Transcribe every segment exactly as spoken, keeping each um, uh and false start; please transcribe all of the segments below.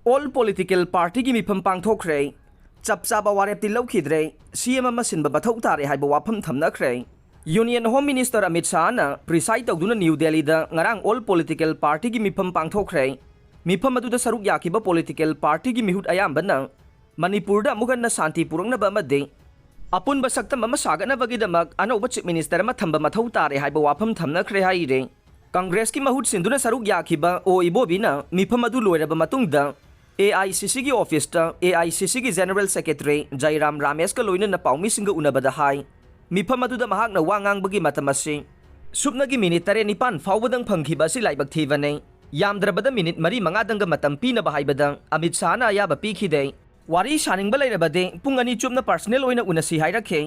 All political partyꯒꯤ ꯃꯤꯐꯝ ꯄꯥꯡꯊꯣꯛꯈ꯭ꯔꯦ꯫ ꯆꯞ ꯆꯥꯕ ꯋꯥꯔꯦꯞꯇꯤ ꯂꯧꯈꯤꯗ꯭ꯔꯦ꯫ ꯁꯤ ꯑꯦꯝ ꯑꯃ ꯁꯤꯟꯕ ꯃꯊꯧ ꯇꯥꯔꯦ ꯍꯥꯏꯕ ꯋꯥꯐꯝ ꯊꯝꯅꯈ꯭ꯔꯦ꯫ Union Home Minister ꯑꯃꯤꯠ ꯁꯥꯍꯅ preside ꯇꯧꯗꯨꯅ ꯅ꯭ꯌꯨ ꯗꯦꯜꯂꯤꯗ ꯉꯔꯥꯡ all political partyꯒꯤ ꯃꯤꯐꯝ ꯄꯥꯡꯊꯣꯛꯈ꯭ꯔꯦ꯫ ꯃꯤꯐꯝ ꯑꯗꯨꯗ ꯁꯔꯨꯛ ꯌꯥꯈꯤꯕ political partyꯒꯤ ꯃꯤꯍꯨꯠ ꯑꯌꯥꯝꯕꯅ ꯃꯅꯤꯄꯨꯔꯗ ꯑꯃꯨꯛ ꯍꯟꯅ ꯁꯥꯟꯇꯤ ꯄꯨꯔꯛꯅꯕ ꯑꯃꯗꯤ ꯑꯄꯨꯟꯕ ꯁꯛꯇꯝ ꯑꯃ ꯁꯥꯒꯠꯅꯕꯒꯤꯗꯃꯛ ꯑꯅꯧꯕ Chief Minister ꯑꯃ ꯊꯝꯕ ꯃꯊꯧ ꯇꯥꯔꯦ ꯍꯥꯏꯕ ꯋꯥꯐꯝ ꯊꯝꯅꯈ꯭ꯔꯦ ꯍꯥꯏꯔꯤ꯫ ꯀꯪꯒ꯭ꯔꯦꯁꯀꯤ ꯃꯍꯨꯠ ꯁꯤꯟꯗꯨꯅ ꯁꯔꯨꯛ ꯌꯥꯈꯤꯕ ꯑꯣ ꯏꯕꯣꯕꯤꯅ ꯃꯤꯐꯝ ꯑꯗꯨ ꯂꯣꯏꯔꯕ ꯃꯇꯨꯡꯗ ꯑꯦ ꯑꯥꯏ ꯁꯤ ꯁꯤꯒꯤ ꯑꯣꯐꯤꯁꯇ ꯑꯦ ꯑꯥꯏ ꯁꯤ ꯁꯤꯒꯤ General Secretary ꯖꯥꯏꯔꯥꯝ ꯔꯥꯃꯦꯁꯀ ꯂꯣꯏꯅꯅ ꯄꯥꯎꯃꯤꯁꯤꯡꯒ ꯎꯅꯕꯗ ꯍꯥꯏ꯫ ꯃꯤꯐꯝ ꯑꯗꯨꯗ ꯃꯍꯥꯛꯅ ꯋꯥ ꯉꯥꯡꯕꯒꯤ ꯃꯇꯝ ꯑꯁꯤ ꯁꯨꯞꯅꯒꯤ ꯃꯤꯅꯤꯠ ꯇꯔꯦꯠ ꯅꯤꯄꯥꯟ ꯐꯥꯎꯕꯗꯪ ꯐꯪꯈꯤꯕ ꯑꯁꯤ ꯂꯥꯏꯕꯛ ꯊꯤꯕꯅꯤ꯫ ꯌꯥꯝꯗ꯭ꯔꯕꯗ ꯃꯤꯅꯤꯠ ꯃꯔꯤ ꯃꯉꯥꯗꯪꯒ ꯃꯇꯝ ꯄꯤꯅꯕ ꯍꯥꯏꯕꯗ ꯑꯃꯤꯠ ꯁꯥꯍꯅ ꯑꯌꯥꯕ ꯄꯤꯈꯤꯗꯦ꯫ ꯋꯥꯔꯤ ꯁꯥꯅꯤꯡꯕ ꯂꯩꯔꯕꯗꯤ ꯄꯨꯡ ꯑꯅꯤ ꯆꯨꯞꯅ personal ꯑꯣꯏꯅ ꯎꯅꯁꯤ ꯍꯥꯏꯔꯛꯈꯤ꯫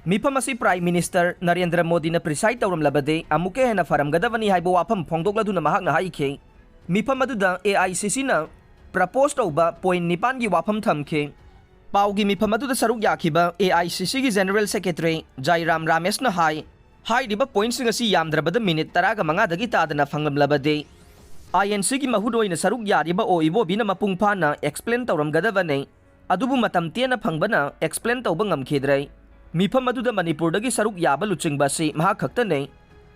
ꯃꯤꯐꯝ ꯑꯁꯤ Prime Minister ꯅꯔꯦꯟꯗ꯭ꯔ ꯃꯣꯗꯤꯅ preside ꯇꯧꯔꯝꯂꯕꯗꯤ ꯑꯃꯨꯛꯀ ꯍꯦꯟꯅ ꯐꯔꯝꯒꯗꯕꯅꯤ ꯍꯥꯏꯕ ꯋꯥꯐꯝ ꯐꯣꯡꯗꯣꯛꯂꯗꯨꯅ ꯃꯍꯥꯛꯅ ꯍꯥꯏꯈꯤ꯫ ꯃꯤꯐꯝ ꯑꯗꯨꯗ ꯑꯦ ꯑꯥꯏ ꯁꯤ ꯁꯤꯅ propose ꯇꯧꯕ point ꯅꯤꯄꯥꯟꯒꯤ ꯋꯥꯐꯝ ꯊꯝꯈꯤ꯫ ꯄꯥꯎꯒꯤ ꯃꯤꯐꯝ ꯑꯗꯨꯗ ꯁꯔꯨꯛ ꯌꯥꯈꯤꯕ ꯑꯦ ꯑꯥꯏ ꯁꯤ ꯁꯤꯒꯤ General Secretary ꯖꯥꯏꯔꯥꯝ ꯔꯥꯃꯦꯁꯅ ꯍꯥꯏ, ꯍꯥꯏꯔꯤꯕ pointꯁꯤꯡ ꯑꯁꯤ ꯌꯥꯝꯗ꯭ꯔꯕꯗ ꯃꯤꯅꯤꯠ ꯇꯔꯥꯒ ꯃꯉꯥꯗꯒꯤ ꯇꯥꯗꯅ ꯐꯪꯂꯝꯂꯕꯗꯤ ꯑꯥꯏ ꯑꯦꯟ ꯁꯤꯒꯤ ꯃꯍꯨꯠ ꯑꯣꯏꯅ ꯁꯔꯨꯛ ꯌꯥꯔꯤꯕ ꯑꯣ ꯏꯕꯣꯕꯤꯅ ꯃꯄꯨꯡ ꯐꯥꯅ explain ꯇꯧꯔꯝꯒꯗꯕꯅꯤ꯫ ꯑꯗꯨꯕꯨ ꯃꯇꯝ ꯇꯦꯟꯅ ꯐꯪꯕꯅ explain ꯇꯧꯕ ꯉꯝꯈꯤꯗ꯭ꯔꯦ꯫ ꯃꯤꯐꯝ ꯑꯗꯨꯗ ꯃꯅꯤꯄꯨꯔꯗꯒꯤ ꯁꯔꯨꯛ ꯌꯥꯕ ꯂꯨꯆꯤꯡꯕ ꯑꯁꯤ ꯃꯍꯥꯛ ꯈꯛꯇꯅꯤ꯫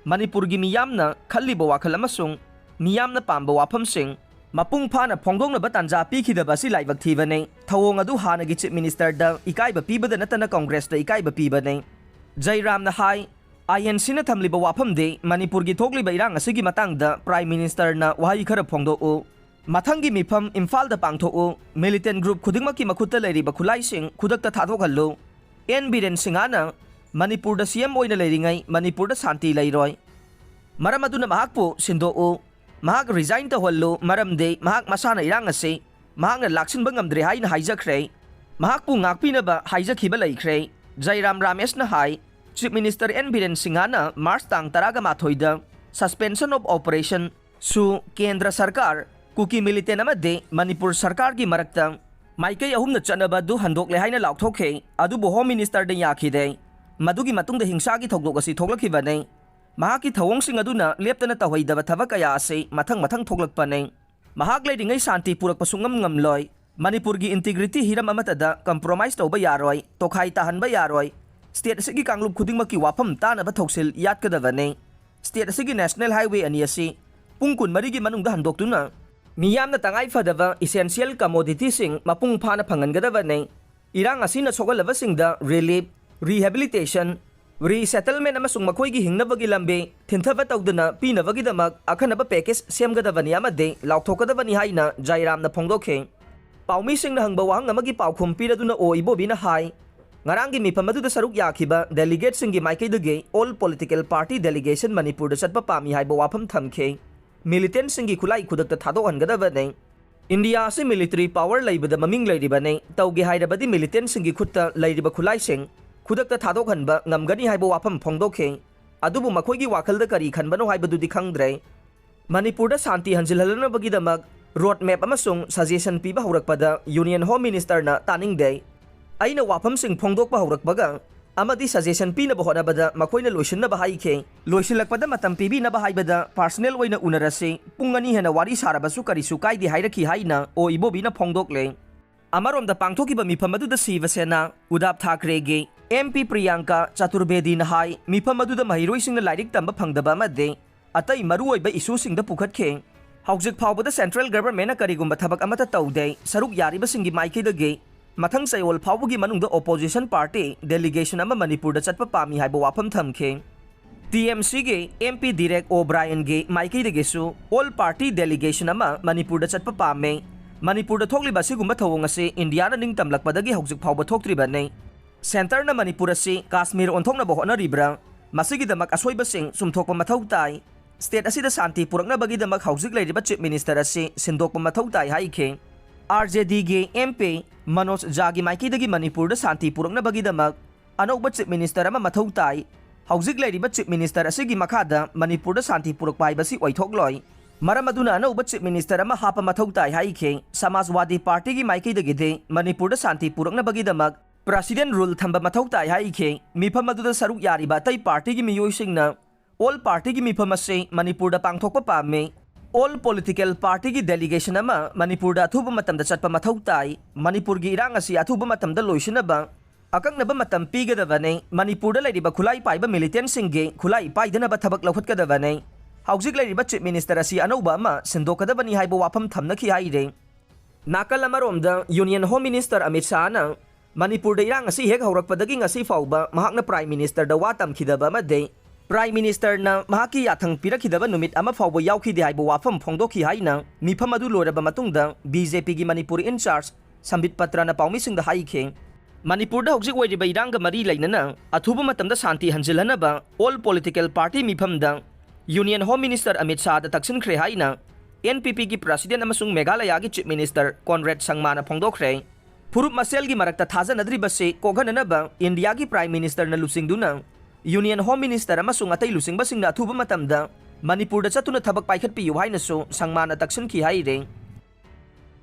ꯃꯅꯤꯄꯨꯔꯒꯤ ꯃꯤꯌꯥꯝꯅ ꯈꯜꯂꯤꯕ ꯋꯥꯈꯜ ꯑꯃꯁꯨꯡ ꯃꯤꯌꯥꯝꯅ ꯄꯥꯝꯕ ꯋꯥꯐꯝꯁꯤꯡ ꯃꯄꯨꯡ ꯐꯥꯅ ꯐꯣꯡꯗꯣꯛꯅꯕ ꯇꯥꯟꯖꯥ ꯄꯤꯈꯤꯗꯕ ꯑꯁꯤ ꯂꯥꯏꯕꯛ ꯊꯤꯕꯅꯤ꯫ ꯊꯧꯑꯣꯡ ꯑꯗꯨ ꯍꯥꯟꯅꯒꯤ Chief Ministerꯗ ꯏꯀꯥꯏꯕ ꯄꯤꯕꯗ ꯅꯠꯇꯅ ꯀꯪꯒ꯭ꯔꯦꯁꯇ ꯏꯀꯥꯏꯕ ꯄꯤꯕꯅꯤ꯫ ꯖꯩꯔꯥꯝꯅ ꯍꯥꯏ, ꯑꯥꯏ ꯑꯦꯟ ꯁꯤꯅ ꯊꯝꯂꯤꯕ ꯋꯥꯐꯝꯗꯤ ꯃꯅꯤꯄꯨꯔꯒꯤ ꯊꯣꯛꯂꯤꯕ ꯏꯔꯥꯡ ꯑꯁꯤꯒꯤ ꯃꯇꯥꯡꯗ Prime Ministerꯅ ꯋꯥꯍꯩ ꯈꯔ ꯐꯣꯡꯗꯣꯛꯎ꯫ ꯃꯊꯪꯒꯤ ꯃꯤꯐꯝ ꯏꯝꯐꯥꯜꯗ ꯄꯥꯡꯊꯣꯛꯎ꯫ Militant group ꯈꯨꯗꯤꯡꯃꯛꯀꯤ ꯃꯈꯨꯠꯇ ꯂꯩꯔꯤꯕ ꯈꯨꯠꯂꯥꯏꯁꯤꯡ ꯈꯨꯗꯛꯇ ꯊꯥꯗꯣꯛꯍꯜꯂꯨ꯫ ꯑꯦꯟ ꯕꯤꯔꯦꯟ ꯁꯤꯡꯍꯅ ꯃꯅꯤꯄꯨꯔꯗ ꯁꯤ ꯑꯦꯝ ꯑꯣꯏꯅ ꯂꯩꯔꯤꯉꯩ ꯃꯅꯤꯄꯨꯔꯗ ꯁꯥꯟꯇꯤ ꯂꯩꯔꯣꯏ꯫ ꯃꯔꯝ ꯑꯗꯨꯅ ꯃꯍꯥꯛꯄꯨ ꯁꯤꯟꯗꯣꯛꯎ꯫ ꯃꯍꯥꯛ resign ꯇꯧꯍꯜꯂꯨ, ꯃꯔꯝꯗꯤ ꯃꯍꯥꯛ ꯃꯁꯥꯅ ꯏꯔꯥꯡ ꯑꯁꯤ ꯃꯍꯥꯛꯅ ꯂꯥꯛꯁꯤꯟꯕ ꯉꯝꯗ꯭ꯔꯦ ꯍꯥꯏꯅ ꯍꯥꯏꯖꯈ꯭ꯔꯦ꯫ ꯃꯍꯥꯛꯄꯨ ꯉꯥꯛꯄꯤꯅꯕ ꯍꯥꯏꯖꯈꯤꯕ ꯂꯩꯈ꯭ꯔꯦ꯫ ꯖꯩꯔꯥꯝ ꯔꯥꯃꯦꯁꯅ ꯍꯥꯏ, Chief Minister ꯑꯦꯟ ꯕꯤꯔꯦꯟ ꯁꯤꯡꯍꯅ ꯃꯥꯔꯆ ꯇꯥꯡ ꯇꯔꯥꯒ ꯃꯥꯊꯣꯏꯗ suspension of operation ꯁꯨ ꯀꯦꯟꯗ꯭ꯔ ꯁꯔꯀꯥꯔ, ꯀꯨꯀꯤ militant ꯑꯃꯗꯤ ꯃꯅꯤꯄꯨꯔ ꯁꯔꯀꯥꯔꯒꯤ ꯃꯔꯛꯇ ꯃꯥꯏꯀꯩ ꯑꯍꯨꯝꯅ ꯆꯠꯅꯕ ꯑꯗꯨ ꯍꯟꯗꯣꯛꯂꯦ ꯍꯥꯏꯅ ꯂꯥꯎꯊꯣꯛꯈꯤ꯫ ꯑꯗꯨꯕꯨ Home Ministerꯗ ꯌꯥꯈꯤꯗꯦ꯫ ꯃꯗꯨꯒꯤ ꯃꯇꯨꯡꯗ ꯍꯤꯡꯁꯥꯒꯤ ꯊꯧꯗꯣꯛ ꯑꯁꯤ ꯊꯣꯛꯂꯛꯈꯤꯕꯅꯤ꯫ ꯃꯍꯥꯛꯀꯤ ꯊꯧꯑꯣꯡꯁꯤꯡ ꯑꯗꯨꯅ ꯂꯦꯞꯇꯅ ꯇꯧꯍꯩꯗꯕ ꯊꯕꯛ ꯀꯌꯥ ꯑꯁꯤ ꯃꯊꯪ ꯃꯊꯪ ꯊꯣꯛꯂꯛꯄꯅꯤ꯫ ꯃꯍꯥꯛ ꯂꯩꯔꯤꯉꯩ ꯁꯥꯟꯇꯤ ꯄꯨꯔꯛꯄ ꯁꯨꯡꯉꯝ ꯉꯝꯂꯣꯏ꯫ ꯃꯅꯤꯄꯨꯔꯒꯤ ꯏꯟꯇꯤꯒ꯭ꯔꯤꯇꯤ ꯍꯤꯔꯝ ꯑꯃꯠꯇꯗ ꯀꯝꯄ꯭ꯔꯣꯃꯥꯏꯁ ꯇꯧꯕ ꯌꯥꯔꯣꯏ, ꯇꯣꯈꯥꯏ ꯇꯥꯍꯟꯕ ꯌꯥꯔꯣꯏ꯫ ꯁ꯭ꯇꯦꯠ ꯑꯁꯤꯒꯤ ꯀꯥꯡꯂꯨꯞ ꯈꯨꯗꯤꯡꯃꯛꯀꯤ ꯋꯥꯐꯝ ꯇꯥꯅꯕ ꯊꯧꯁꯤꯜ ꯌꯥꯠꯀꯗꯕꯅꯤ꯫ ꯁ꯭ꯇꯦꯠ ꯑꯁꯤꯒꯤ ꯅꯦꯁꯅꯦꯜ ꯍꯥꯏꯋꯦ ꯑꯅꯤ ꯑꯁꯤ ꯄꯨꯡ ꯀꯨꯟꯃꯔꯤꯒꯤ ꯃꯅꯨꯡꯗ ꯍꯟꯗꯣꯛꯇꯨꯅ ꯃꯤꯌꯥꯝꯅ ꯇꯉꯥꯏ ꯐꯗꯕ ꯏꯁꯦꯟꯁꯤꯌꯦꯜ ꯀꯃꯣꯗꯤꯇꯤꯁꯤꯡ ꯃꯄꯨꯡ ꯐꯥꯅ ꯐꯪꯍꯟꯒꯗꯕꯅꯤ꯫ ꯏꯔꯥꯡ ꯑꯁꯤꯅ ꯁꯣꯛꯍꯜꯂꯕꯁꯤꯡꯗ ꯔꯤꯂꯤꯐ, ꯔꯤꯍꯦꯕꯤꯂꯤꯇꯦꯁꯟ, ꯔꯤꯁꯦꯇꯜꯃꯦꯟ ꯑꯃꯁꯨꯡ ꯃꯈꯣꯏꯒꯤ ꯍꯤꯡꯅꯕꯒꯤ ꯂꯝꯕꯤ ꯊꯤꯟꯊꯕ ꯇꯧꯗꯨꯅ ꯄꯤꯅꯕꯒꯤꯗꯃꯛ ꯑꯈꯟꯅꯕ ꯄꯦꯀꯦꯖ ꯁꯦꯝꯒꯗꯕꯅꯤ ꯑꯃꯗꯤ ꯂꯥꯎꯊꯣꯛꯀꯗꯕꯅꯤ ꯍꯥꯏꯅ ꯖꯥꯏꯔꯥꯝꯅ ꯐꯣꯡꯗꯣꯛꯈꯤ꯫ ꯄꯥꯎꯃꯤꯁꯤꯡꯅ ꯍꯪꯕ ꯋꯥꯍꯪ ꯑꯃꯒꯤ ꯄꯥꯎꯈꯨꯝ ꯄꯤꯔꯗꯨꯅ ꯑꯣ ꯏꯕꯣꯕꯤꯅ ꯍꯥꯏ, ꯉꯔꯥꯡꯒꯤ ꯃꯤꯐꯝ ꯑꯗꯨꯗ ꯁꯔꯨꯛ ꯌꯥꯈꯤꯕ ꯗꯦꯂꯤꯒꯦꯠꯁꯤꯡꯒꯤ ꯃꯥꯏꯀꯩꯗꯒꯤ ꯑꯣꯜ ꯄꯣꯂꯤꯇꯤꯀꯦꯜ ꯄꯥꯔꯇꯤ ꯗꯦꯂꯤꯒꯦꯁꯟ ꯃꯅꯤꯄꯨꯔꯗ ꯆꯠꯄ ꯄꯥꯝꯃꯤ ꯍꯥꯏꯕ ꯋꯥꯐꯝ ꯊꯝꯈꯤ꯫ ꯃꯤꯂꯤꯇꯦꯟꯁꯤꯡꯒꯤ ꯈꯨꯠꯂꯥꯏ ꯈꯨꯗꯛꯇ ꯊꯥꯗꯣꯛꯍꯟꯒꯗꯕꯅꯤ꯫ ꯏꯟꯗꯤꯌꯥ ꯑꯁꯤ ꯃꯤꯂꯤꯇꯔꯤ ꯄꯥꯋꯔ ꯂꯩꯕꯗ ꯃꯃꯤꯡ ꯂꯩꯔꯤꯕꯅꯤ꯫ ꯇꯧꯒꯦ ꯍꯥꯏꯔꯕꯗꯤ ꯃꯤꯂꯤꯇꯦꯟꯁꯤꯡꯒꯤ ꯈꯨꯠꯇ ꯂꯩꯔꯤꯕ ꯈꯨꯠꯂꯥꯏꯁꯤꯡ ꯈꯨꯗꯛꯇ ꯊꯥꯗꯣꯛꯍꯟꯕ ꯉꯝꯒꯅꯤ ꯍꯥꯏꯕ ꯋꯥꯐꯝ ꯐꯣꯡꯗꯣꯛꯈꯤ꯫ ꯑꯗꯨꯕꯨ ꯃꯈꯣꯏꯒꯤ ꯋꯥꯈꯜꯗ ꯀꯔꯤ ꯈꯟꯕꯅꯣ ꯍꯥꯏꯕꯗꯨꯗꯤ ꯈꯪꯗ꯭ꯔꯦ꯫ ꯃꯅꯤꯄꯨꯔꯗ ꯁꯥꯟꯇꯤ ꯍꯟꯖꯤꯜꯍꯜꯂꯅꯕꯒꯤꯗꯃꯛ ꯔꯣꯗ ꯃꯦꯞ ꯑꯃꯁꯨꯡ ꯁꯖꯦꯁꯟ ꯄꯤꯕ ꯍꯧꯔꯛꯄꯗ ꯌꯨꯅꯤꯌꯟ ꯍꯣꯝ ꯃꯤꯅꯤꯁꯇꯔꯅ ꯇꯥꯅꯤꯡꯗꯦ꯫ ꯑꯩꯅ ꯋꯥꯐꯝꯁꯤꯡ ꯐꯣꯡꯗꯣꯛꯄ ꯍꯧꯔꯛꯄꯒ ꯑꯃꯗꯤ ꯁꯖꯦꯁꯟ ꯄꯤꯅꯕ ꯍꯣꯠꯅꯕꯗ ꯃꯈꯣꯏꯅ ꯂꯣꯏꯁꯤꯟꯅꯕ ꯍꯥꯏꯈꯤ꯫ ꯂꯣꯏꯁꯤꯜꯂꯛꯄꯗ ꯃꯇꯝ ꯄꯤꯕꯤꯅꯕ ꯍꯥꯏꯕꯗ ꯄꯥꯔꯁꯅꯦꯜ ꯑꯣꯏꯅ ꯎꯅꯔꯁꯤ, ꯄꯨꯡ ꯑꯅꯤ ꯍꯦꯟꯅ ꯋꯥꯔꯤ ꯁꯥꯔꯕꯁꯨ ꯀꯔꯤꯁꯨ ꯀꯥꯏꯗꯦ ꯍꯥꯏꯔꯛꯈꯤ ꯍꯥꯏꯅ ꯑꯣ ꯏꯕꯣꯕꯤꯅ ꯐꯣꯡꯗꯣꯛꯂꯦ꯫ ꯑꯃꯔꯣꯝꯗ ꯄꯥꯡꯊꯣꯛꯈꯤꯕ ꯃꯤꯐꯝ ꯑꯗꯨꯗ ꯁꯤꯕ ꯁꯦꯅꯥ, ꯎꯗꯥꯞ ꯊꯥꯀ꯭ꯔꯦꯒꯤ ꯑꯦꯝ ꯄꯤ ꯄ꯭ꯔꯤꯌꯥꯡꯀꯥ ꯆꯇꯨꯔꯕꯦꯗꯤꯅ ꯍꯥꯏ, ꯃꯤꯐꯝ ꯑꯗꯨꯗ ꯃꯍꯩꯔꯣꯏꯁꯤꯡꯅ ꯂꯥꯏꯔꯤꯛ ꯇꯝꯕ ꯐꯪꯗꯕ ꯑꯃꯗꯤ ꯑꯇꯩ ꯃꯔꯨꯑꯣꯏꯕ ꯏꯁꯨꯁꯤꯡꯗ ꯄꯨꯈꯠꯈꯤ꯫ ꯍꯧꯖꯤꯛ ꯐꯥꯎꯕꯗ ꯁꯦꯟꯇ꯭ꯔꯦꯜ ꯒꯚꯔꯟꯃꯦꯟꯠꯅ ꯀꯔꯤꯒꯨꯝꯕ ꯊꯕꯛ ꯑꯃꯠꯇ ꯇꯧꯗꯦ꯫ ꯁꯔꯨꯛ ꯌꯥꯔꯤꯕꯁꯤꯡꯒꯤ ꯃꯥꯏꯀꯩꯗꯒꯤ ꯃꯊꯪ ꯆꯌꯣꯜ ꯐꯥꯎꯕꯒꯤ ꯃꯅꯨꯡꯗ ꯑꯣꯄꯣꯖꯤꯁꯟ ꯄꯥꯔꯇꯤ ꯗꯦꯂꯤꯒꯦꯁꯟ ꯑꯃ ꯃꯅꯤꯄꯨꯔꯗ ꯆꯠꯄ ꯄꯥꯝꯃꯤ ꯍꯥꯏꯕ ꯋꯥꯐꯝ ꯊꯝꯈꯤ꯫ ꯇꯤ ꯑꯦꯝ ꯁꯤꯒꯤ ꯑꯦꯝ ꯄꯤ ꯗꯤꯔꯦꯛ ꯑꯣ ꯕ꯭ꯔꯥꯌꯟꯒꯤ ꯃꯥꯏꯀꯩꯗꯒꯤꯁꯨ ꯑꯣꯜ ꯄꯥꯔꯇꯤ ꯗꯦꯂꯤꯒꯦꯁꯟ ꯑꯃ ꯃꯅꯤꯄꯨꯔꯗ ꯆꯠꯄ ꯄꯥꯝꯃꯤ꯫ ꯃꯅꯤꯄꯨꯔꯗ ꯊꯣꯛꯂꯤꯕ ꯑꯁꯤꯒꯨꯝꯕ ꯊꯧꯑꯣꯡ ꯑꯁꯤ ꯏꯟꯗꯤꯌꯥꯅ ꯅꯤꯡꯇꯝꯂꯛꯄꯗꯒꯤ ꯍꯧꯖꯤꯛ ꯐꯥꯎꯕ ꯊꯣꯛꯇ꯭ꯔꯤꯕꯅꯤ꯫ ꯁꯦꯟꯇꯔꯅ ꯃꯅꯤꯄꯨꯔ ꯑꯁꯤ ꯀꯥꯁꯃꯤꯔ ꯑꯣꯟꯊꯣꯛꯅꯕ ꯍꯣꯠꯅꯔꯤꯕ꯭ꯔꯥ? ꯃꯁꯤꯒꯤꯗꯃꯛ ꯑꯁꯣꯏꯕꯁꯤꯡ ꯆꯨꯝꯊꯣꯛꯄ ꯃꯊꯧ ꯇꯥꯏ꯫ ꯁ꯭ꯇꯦꯠ ꯑꯁꯤꯗ ꯁꯥꯟꯇꯤ ꯄꯨꯔꯛꯅꯕꯒꯤꯗꯃꯛ ꯍꯧꯖꯤꯛ ꯂꯩꯔꯤꯕ ꯆꯤꯐ ꯃꯤꯅꯤꯁꯇꯔ ꯑꯁꯤ ꯁꯤꯟꯗꯣꯛꯄ ꯃꯊꯧ ꯇꯥꯏ ꯍꯥꯏꯈꯤ꯫ R J ꯗꯤꯒꯤ M P Manoj ꯖꯥꯒꯤ ꯃꯥꯏꯀꯩꯗꯒꯤ ꯃꯅꯤꯄꯨꯔꯗ ꯁꯥꯟꯇꯤ ꯄꯨꯔꯛꯅꯕꯒꯤꯗꯃꯛ ꯑꯅꯧꯕ ꯆꯤꯐ ꯃꯤꯅꯤꯁꯇꯔ ꯑꯃ ꯃꯊꯧ ꯇꯥꯏ꯫ ꯍꯧꯖꯤꯛ ꯂꯩꯔꯤꯕ ꯆꯤꯐ ꯃꯤꯅꯤꯁꯇꯔ ꯑꯁꯤꯒꯤ ꯃꯈꯥꯗ ꯃꯅꯤꯄꯨꯔꯗ ꯁꯥꯟꯇꯤ ꯄꯨꯔꯛꯄ ꯍꯥꯏꯕꯁꯤ ꯑꯣꯏꯊꯣꯛꯂꯣꯏ꯫ ꯃꯔꯝ ꯑꯗꯨꯅ ꯑꯅꯧꯕ ꯆꯤꯐ ꯃꯤꯅꯤꯁꯇꯔ ꯑꯃ ꯍꯥꯞꯄ ꯃꯊꯧ ꯇꯥꯏ ꯍꯥꯏꯈꯤ꯫ ꯁꯃꯥꯖꯋꯥꯗꯤ ꯄꯥꯔꯇꯤꯒꯤ ꯃꯥꯏꯀꯩꯗꯒꯤꯗꯤ ꯃꯅꯤꯄꯨꯔꯗ ꯁꯥꯟꯇꯤ ꯄꯨꯔꯛꯅꯕꯒꯤꯗꯃꯛ ꯄ꯭ꯔꯁꯤꯗꯦꯟ ꯔꯨꯜ ꯊꯝꯕ ꯃꯊꯧ ꯇꯥꯏ ꯍꯥꯏꯈꯤ꯫ ꯃꯤꯐꯝ ꯑꯗꯨꯗ ꯁꯔꯨꯛ ꯌꯥꯔꯤꯕ ꯑꯇꯩ ꯄꯥꯔꯇꯤꯒꯤ ꯃꯤꯑꯣꯏꯁꯤꯡꯅ ꯑꯣꯜ ꯄꯥꯔꯇꯤꯒꯤ ꯃꯤꯐꯝ ꯑꯁꯤ ꯃꯅꯤꯄꯨꯔꯗ ꯄꯥꯡꯊꯣꯛꯄ ꯄꯥꯝꯃꯤ꯫ All political partyꯒꯤ delegation ꯑꯃ ꯃꯅꯤꯄꯨꯔꯗ ꯑꯊꯨꯕ ꯃꯇꯝꯗ ꯆꯠꯄ ꯃꯊꯧ ꯇꯥꯏ꯫ ꯃꯅꯤꯄꯨꯔꯒꯤ ꯏꯔꯥꯡ ꯑꯁꯤ ꯑꯊꯨꯕ ꯃꯇꯝꯗ ꯂꯣꯏꯁꯤꯟꯅꯕ ꯑꯀꯛꯅꯕ ꯃꯇꯝ ꯄꯤꯒꯗꯕꯅꯤ꯫ ꯃꯅꯤꯄꯨꯔꯗ ꯂꯩꯔꯤꯕ ꯈꯨꯠꯂꯥꯏ ꯄꯥꯏꯕ militantꯁꯤꯡꯒꯤ ꯈꯨꯠꯂꯥꯏ ꯄꯥꯏꯗꯅꯕ ꯊꯕꯛ ꯂꯧꯈꯠꯀꯗꯕꯅꯤ꯫ ꯍꯧꯖꯤꯛ ꯂꯩꯔꯤꯕ Chief Minister ꯑꯁꯤ ꯑꯅꯧꯕ ꯑꯃ ꯁꯤꯟꯗꯣꯛꯀꯗꯕꯅꯤ ꯍꯥꯏꯕ ꯋꯥꯐꯝ ꯊꯝꯅꯈꯤ ꯍꯥꯏꯔꯤ꯫ ꯅꯥꯀꯜ ꯑꯃꯔꯣꯝꯗ Union Home Minister ꯑꯃꯤꯠ ꯁꯥꯍꯅ ꯃꯅꯤꯄꯨꯔꯗ ꯏꯔꯥꯡ ꯑꯁꯤ ꯍꯦꯛ ꯍꯧꯔꯛꯄꯗꯒꯤ ꯉꯁꯤ ꯐꯥꯎꯕ ꯃꯍꯥꯛꯅ Prime Ministerꯗ ꯋꯥ ꯇꯝꯈꯤꯗꯕ ꯑꯃꯗꯤ Prime Ministerꯅ ꯃꯍꯥꯛꯀꯤ ꯌꯥꯊꯪ ꯄꯤꯔꯛꯈꯤꯗꯕ ꯅꯨꯃꯤꯠ ꯑꯃ ꯐꯥꯎꯕ ꯌꯥꯎꯈꯤꯗꯦ ꯍꯥꯏꯕ ꯋꯥꯐꯝ ꯐꯣꯡꯗꯣꯛꯈꯤ ꯍꯥꯏꯅ ꯃꯤꯐꯝ ꯑꯗꯨ ꯂꯣꯏꯔꯕ ꯃꯇꯨꯡꯗ BJPꯒꯤ ꯃꯅꯤꯄꯨꯔ in charge ꯁꯝꯕꯤꯠ ꯄꯇ꯭ꯔꯅ ꯄꯥꯎꯃꯤꯁꯤꯡꯗ ꯍꯥꯏꯈꯤ꯫ ꯃꯅꯤꯄꯨꯔꯗ ꯍꯧꯖꯤꯛ ꯑꯣꯏꯔꯤꯕ ꯏꯔꯥꯡꯒ ꯃꯔꯤ ꯂꯩꯅꯅ ꯑꯊꯨꯕ ꯃꯇꯝꯗ ꯁꯥꯟꯇꯤ ꯍꯟꯖꯤꯜꯍꯟꯅꯕ all political party ꯃꯤꯐꯝꯗ Union Home Minister Amit ꯁꯥꯍꯗ ꯇꯛꯁꯤꯟꯈ꯭ꯔꯦ ꯍꯥꯏꯅ NPPꯒꯤ President ꯑꯃꯁꯨꯡ ꯃꯦꯘꯥꯂꯌꯥꯒꯤ Chief Minister ꯀꯣꯟꯔꯦꯗ ꯁꯪꯃꯥꯅ ꯐꯣꯡꯗꯣꯛꯈ꯭ꯔꯦ꯫ ꯐꯨꯔꯨꯞ ꯃꯁꯦꯜꯒꯤ ꯃꯔꯛꯇ ꯊꯥꯖꯅꯗ꯭ꯔꯤꯕꯁꯤ ꯀꯣꯛꯍꯟꯅꯅꯕ ꯏꯟꯗꯤꯌꯥꯒꯤ Prime Ministerꯅ ꯂꯨꯆꯤꯡꯗꯨꯅ Union Home Minister ꯑꯃꯁꯨꯡ ꯑꯇꯩ ꯂꯨꯆꯤꯡꯕꯁꯤꯡꯅ ꯑꯊꯨꯕ ꯃꯇꯝꯗ ꯃꯅꯤꯄꯨꯔꯗ ꯆꯠꯇꯨꯅ ꯊꯕꯛ ꯄꯥꯏꯈꯠꯄꯤꯌꯨ ꯍꯥꯏꯅꯁꯨ ꯁꯪꯃꯥꯅ ꯇꯛꯁꯤꯟꯈꯤ ꯍꯥꯏꯔꯤ꯫